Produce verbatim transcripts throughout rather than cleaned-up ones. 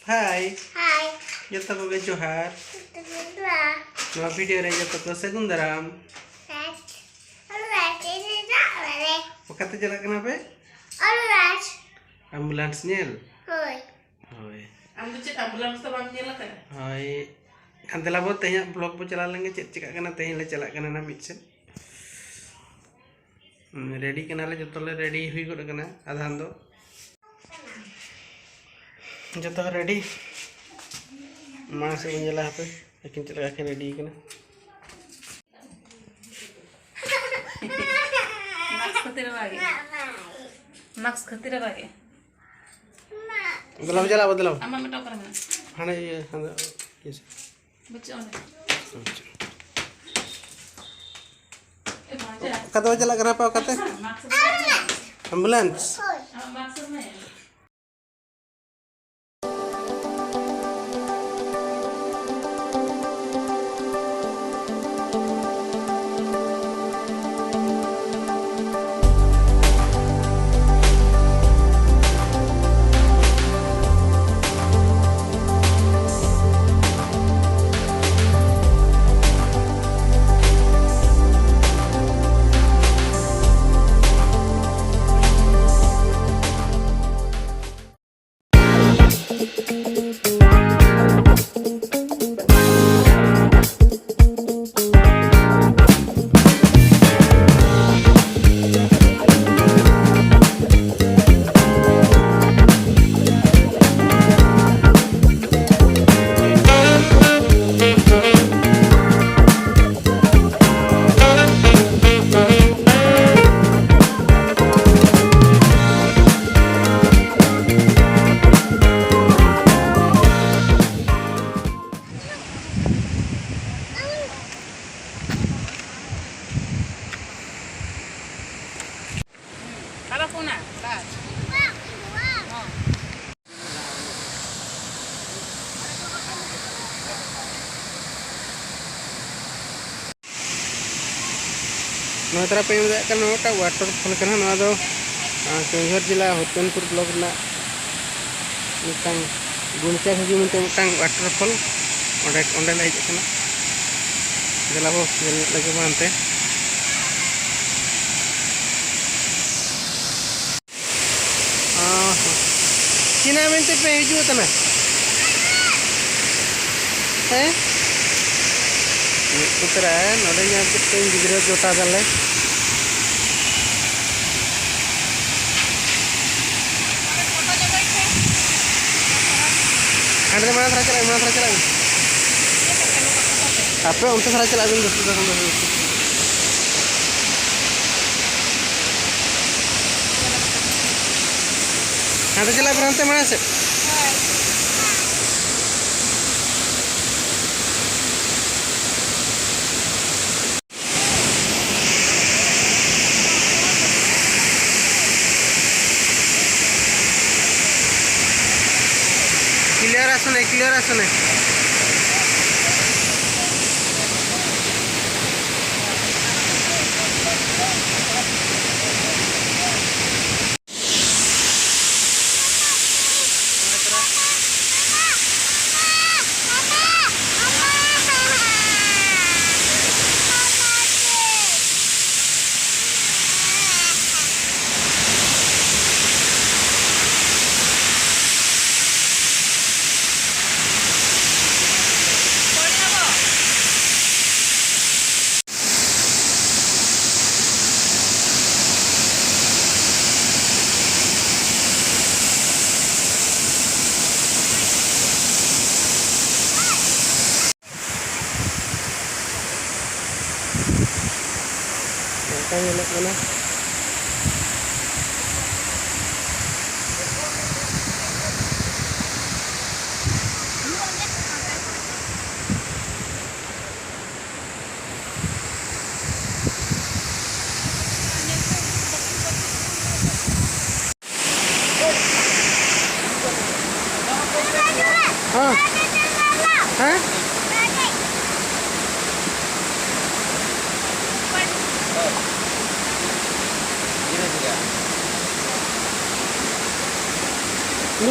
ᱦᱟᱭ᱾ ᱦᱟᱭ᱾ ᱡᱚᱛᱚ ᱠᱚᱜᱮ ᱡᱚᱦᱟᱨ᱾ ᱡᱚᱛᱚ ᱠᱚᱜᱮ ᱡᱚᱦᱟᱨ᱾ ᱱᱚᱣᱟ ᱵᱷᱤᱰᱤᱭᱳ ᱨᱮ ᱡᱚᱛᱚ ᱠᱚ ᱥᱟᱹᱜᱩᱱ ᱫᱟᱨᱟᱢ᱾ ᱦᱮᱸ᱾ ᱟᱞᱮ ᱪᱮᱫ ᱞᱮ ᱪᱟᱞᱟᱜ ᱠᱟᱱᱟ? ᱚᱠᱟᱛᱮ ᱪᱟᱞᱟᱜ ᱠᱟᱱᱟ ᱯᱮ? ᱟᱢᱵᱩᱞᱟᱱᱥ᱾ ᱟᱢᱵᱩᱞᱟᱱᱥ ᱧᱮᱞ? ᱦᱳᱭ᱾ ᱦᱳᱭ᱾ ᱟᱢ ᱫᱚ ᱪᱮᱫ ᱟᱢᱵᱩᱞᱟᱱᱥ ᱫᱚ ᱵᱟᱢ ᱧᱮᱞ ᱟᱠᱟᱫᱟ? ᱦᱳᱭ᱾ ᱮᱱᱠᱷᱟᱱ ᱫᱮᱞᱟ ᱵᱚ, ᱛᱮᱦᱮᱧᱟᱜ ᱵᱞᱚᱜ ᱵᱚ ᱪᱟᱞᱟᱣ ᱞᱮᱱᱜᱮ, ᱪᱮᱫ ᱪᱤᱠᱟᱹᱜ ᱠᱟᱱᱟ᱾ ᱛᱮᱦᱮᱧ ᱞᱮ ᱪᱟᱞᱟᱜ ᱠᱟᱱᱟ ᱱᱟ ᱢᱤᱫ ᱥᱮᱫ᱾ ᱨᱮᱰᱤ ᱠᱟᱱᱟᱞᱮ, ᱡᱚᱛᱚ ᱞᱮ ᱨᱮᱰᱤ ᱦᱩᱭ ᱜᱚᱫ ᱠᱟᱱᱟ᱾ ᱟᱫᱷᱟᱱ ᱫᱚ ᱡᱚᱛᱚ ᱨᱮᱰᱤ᱾ ᱢᱟᱲᱟᱝ ᱥᱮᱫ ᱵᱚᱱ ᱧᱮᱞᱟ, ᱦᱟᱯᱮ ᱟᱹᱠᱤᱱ ᱪᱮᱫ ᱞᱮᱠᱟ ᱠᱤᱱ ᱨᱮᱰᱤ ᱠᱟᱱᱟ᱾ ᱢᱟᱥᱠ ᱠᱷᱟᱹᱛᱤᱨ ᱨᱟᱜ ᱮ᱾ ᱢᱟᱥᱠ ᱠᱷᱟᱹᱛᱤᱨ ᱨᱟᱜ ᱮ᱾ ᱫᱮᱞᱟ ᱵᱚ ᱪᱟᱞᱟᱜ ᱟᱵᱚ, ᱫᱮᱞᱟ ᱵᱚ᱾ ᱟᱢᱟᱜ ᱢᱤᱫᱴᱟᱝ ᱚᱠᱟᱨᱮ ᱢᱮᱱᱟᱜᱼᱟ? ᱦᱟᱸᱰᱮ ᱤᱭᱟᱹ, ᱦᱟᱸᱰᱮ ᱤᱭᱟᱹ ᱥᱮᱫ᱾ ᱵᱟᱹᱪᱩᱜᱼᱟ ᱚᱸᱰᱮ᱾ ᱟᱪᱪᱷᱟ᱾ ᱮ ᱵᱟᱡᱟ᱾ ᱚᱠᱟ ᱛᱮᱵᱚ ᱪᱟᱞᱟᱜ ᱠᱟᱱᱟ ᱟᱯᱮ, ᱚᱠᱟᱛᱮ? ᱢᱟᱥᱠ ᱫᱚ ᱵᱟᱭ ᱮᱢᱟ᱾ ᱟᱢᱵᱩᱞᱮᱱᱥ᱾ ᱟᱢᱟᱜ ᱢᱟᱥᱠ ᱫᱚ ᱵᱟᱭ ᱮᱢᱟ᱾ ᱱᱚᱣᱟ ᱛᱟᱨᱟ ᱯᱮ ᱧᱮᱞ ᱫᱟᱲᱮᱭᱟᱜ ᱠᱟᱱᱟ, ᱱᱚᱣᱟᱴᱟᱜ ᱣᱟᱴᱟᱨ ᱯᱷᱚᱞ ᱠᱟᱱᱟ᱾ ᱱᱚᱣᱟ ᱫᱚ, ᱟᱸ, ᱠᱮᱣᱚᱱᱡᱷᱚᱨ ᱡᱮᱞᱟ ᱦᱚᱛᱚᱱᱯᱩᱨ ᱵᱞᱚᱠ ᱨᱮᱱᱟᱜ ᱢᱤᱫᱴᱟᱝ ᱜᱩᱢᱪᱟᱠ ᱦᱤᱡᱩᱜ ᱢᱮᱱᱛᱮ ᱢᱤᱫᱴᱟᱝ waterfall, ᱚᱸᱰᱮ, ᱚᱸᱰᱮ ᱞᱮ ᱦᱮᱡ ᱟᱠᱟᱱᱟ᱾ ᱫᱮᱞᱟ ᱵᱚ ᱧᱮᱞ ᱧᱚᱜ ᱞᱮᱜᱮ ᱢᱟ ᱦᱟᱱᱛᱮ᱾ ᱚ ᱦᱚᱸ᱾ ᱪᱤᱱᱟ ᱢᱮᱱᱛᱮ ᱯᱮ ᱦᱤᱡᱩᱜ ᱠᱟᱱᱟ? ᱦᱮᱸ? ᱢᱤᱫ ᱩᱛᱟᱹᱨᱟ, ᱱᱚᱰᱮ ᱧᱮᱞ ᱠᱮᱫ ᱠᱚᱣᱟᱧ ᱜᱤᱫᱽᱨᱟᱹ ᱡᱚᱴᱟ ᱛᱟᱞᱮ᱾ ᱦᱟᱸᱰᱮ ᱫᱚ ᱢᱟᱲᱟᱝ ᱫᱷᱟᱨᱟ ᱪᱟᱞᱟᱜ ᱢᱮ, ᱢᱟᱲᱟᱝ ᱫᱷᱟᱨᱟ ᱪᱟᱞᱟᱜ ᱢᱮ᱾ ᱟᱯᱮ ᱚᱱᱛᱮ ᱫᱷᱟᱨᱟ ᱪᱟᱞᱟᱜ ᱵᱤᱱ, ᱫᱚᱥ ᱴᱟᱠᱟ ᱠᱷᱚᱱ ᱫᱚ ᱦᱩᱭᱩᱜ᱾ ᱦᱟᱸᱰᱮ ᱪᱟᱞᱟᱜ ᱵᱤᱱ, ᱦᱟᱱᱛᱮ ᱢᱟᱲᱟᱝ ᱥᱮᱫ᱾ ক্লিয়ার আসে নাই, ক্লিয়ার আসে নাই। ᱚᱱᱠᱟ ᱧᱮᱞᱚᱜ ᱠᱟᱱᱟ᱾ ᱦᱮᱸ? ᱦᱮᱸ?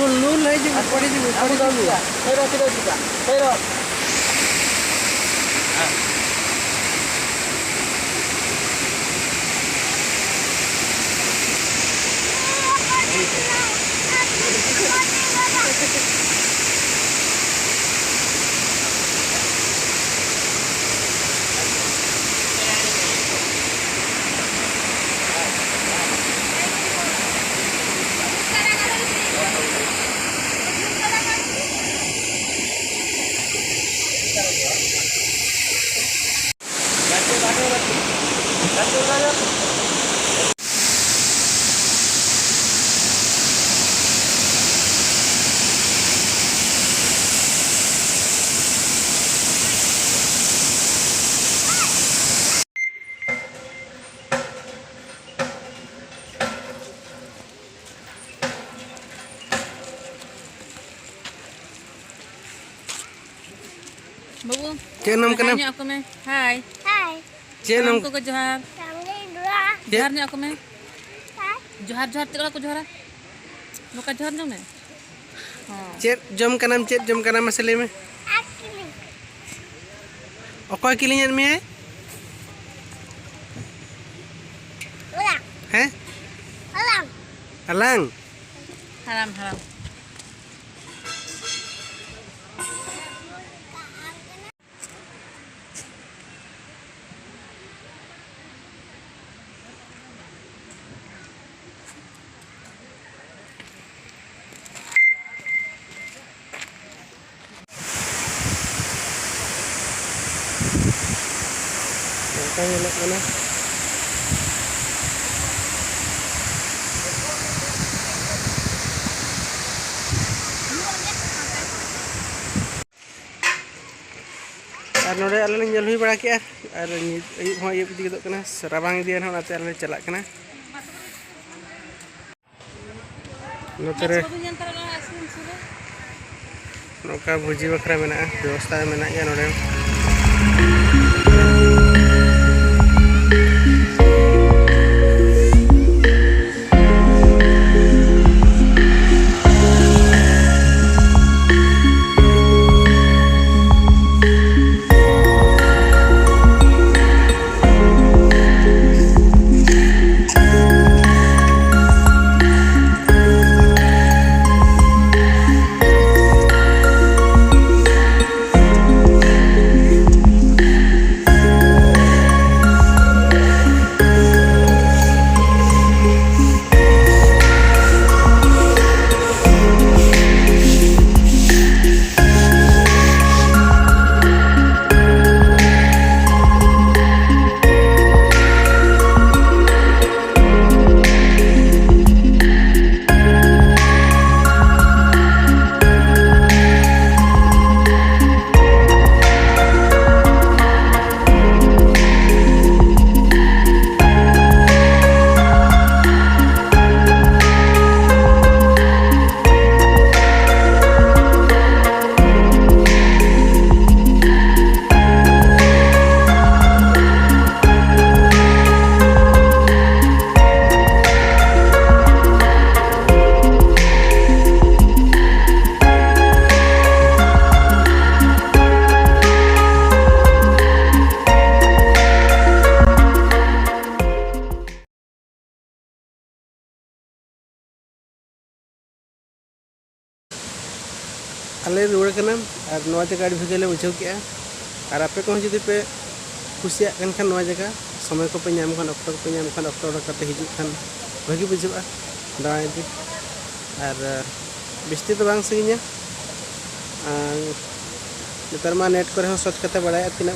ᱞᱩᱞ ᱦᱤᱡᱩᱜ, ᱯᱚᱨᱮ ᱦᱤᱡᱩᱜ, ᱯᱚᱨᱮ ᱦᱤᱡᱩᱜ᱾ ᱵᱟᱹᱵᱩ, ᱪᱮᱫ ᱱᱟᱢ ᱦᱟᱭ ᱠᱟᱱᱟ? ᱧᱚᱜ ᱟᱠᱚ ᱢᱮ᱾ ᱦᱟᱭ᱾ ᱦᱟᱭ᱾ ᱪᱮᱫ ᱥᱟᱱᱟᱢ ᱱᱟᱢ? ᱠᱚᱜᱮ ᱡᱚᱦᱟᱨ᱾ ᱥᱟᱢᱜᱮ ᱡᱚᱦᱟᱨ᱾ ᱪᱮᱫ? ᱡᱚᱦᱟᱨ ᱧᱚᱜ ᱟᱠᱚ ᱢᱮ᱾ ᱦᱟᱭ᱾ ᱡᱚᱦᱟᱨ, ᱡᱚᱦᱟᱨ ᱪᱮᱫ ᱞᱮᱠᱟ ᱠᱚ ᱡᱚᱦᱟᱨᱟ? ᱱᱚᱝᱠᱟ ᱡᱚᱦᱟᱨ ᱧᱚᱜ ᱢᱮ᱾ ᱦᱚᱸ᱾ ᱪᱮᱫ ᱡᱚᱢ ᱠᱟᱱᱟᱢ, ᱪᱮᱫ ᱡᱚᱢ ᱠᱟᱱᱟᱢ, ᱢᱟᱥᱮ ᱞᱟᱹᱭ ᱢᱮ? ᱟᱨ ᱪᱤᱞᱤ? ᱚᱠᱚᱭ ᱠᱤᱨᱤᱧᱮᱫ ᱢᱮᱭᱟᱭ? ᱚᱲᱟᱜ᱾ ᱦᱮᱸ? ᱚᱲᱟᱜ᱾ ᱟᱞᱟᱝ? ᱦᱟᱲᱟᱢ, ᱦᱟᱲᱟᱢ᱾ ᱚᱱᱠᱟ ᱧᱮᱞᱚᱜ ᱠᱟᱱᱟ᱾ ᱟᱨ ᱱᱚᱰᱮ ᱟᱞᱮ ᱞᱮ ᱧᱮᱞ ᱦᱩᱭ ᱵᱟᱲᱟ ᱠᱮᱜᱼᱟ, ᱟᱨ ᱧᱤ-, ᱟᱹᱭᱩᱵ ᱦᱚᱸ ᱟᱹᱭᱩᱵ ᱤᱫᱤ ᱜᱚᱫᱚᱜ ᱠᱟᱱᱟ, ᱨᱟᱵᱟᱝ ᱤᱫᱤᱭᱟ ᱱᱟᱦᱟᱜ, ᱚᱱᱟᱛᱮ ᱟᱞᱮ ᱞᱮ ᱪᱟᱞᱟᱜ ᱠᱟᱱᱟ᱾ ᱱᱚᱛᱮ ᱨᱮ ᱱᱚᱝᱠᱟ ᱵᱷᱩᱡᱤ ᱵᱟᱠᱷᱨᱟ ᱢᱮᱱᱟᱜᱼᱟ, ᱵᱮᱵᱚᱥᱛᱷᱟ ᱢᱮᱱᱟᱜ ᱜᱮᱭᱟ ᱱᱚᱰᱮ ᱦᱚᱸ᱾ ᱟᱞᱮ ᱨᱩᱣᱟᱹᱲ ᱠᱟᱱᱟ᱾ ᱟᱨ ᱱᱚᱣᱟ ᱡᱟᱭᱜᱟ ᱟᱹᱰᱤ ᱵᱷᱟᱹᱜᱤ ᱞᱮ ᱵᱩᱡᱷᱟᱹᱣ ᱠᱮᱜᱼᱟ᱾ ᱟᱨ ᱟᱯᱮ ᱠᱚᱦᱚᱸ ᱡᱩᱫᱤ ᱯᱮ ᱠᱩᱥᱤᱭᱟᱜ ᱠᱟᱱ ᱠᱷᱟᱱ, ᱱᱚᱣᱟ ᱡᱟᱭᱜᱟ ᱥᱚᱢᱚᱭ ᱠᱚᱯᱮ ᱧᱟᱢ ᱠᱷᱟᱱ, ᱚᱠᱛᱚ ᱠᱚᱯᱮ ᱧᱟᱢ ᱠᱷᱟᱱ, ᱚᱠᱛᱚ ᱩᱰᱩᱠ ᱠᱟᱛᱮ ᱦᱤᱡᱩᱜ ᱠᱷᱟᱱ ᱵᱷᱟᱹᱜᱤ ᱵᱩᱡᱷᱟᱹᱜᱼᱟ ᱫᱟᱬᱟ ᱤᱫᱤ᱾ ᱟᱨ ᱵᱤᱥᱛᱤ ᱫᱚ ᱵᱟᱝ ᱥᱟᱺᱜᱤᱧᱟ᱾ ᱟᱨ ᱱᱮᱛᱟᱨ ᱢᱟ ᱱᱮᱴ ᱠᱚᱨᱮ ᱦᱚᱸ ᱥᱟᱨᱪ ᱠᱟᱛᱮ ᱵᱟᱲᱟᱭᱚᱜᱼᱟ ᱛᱤᱱᱟᱹᱜ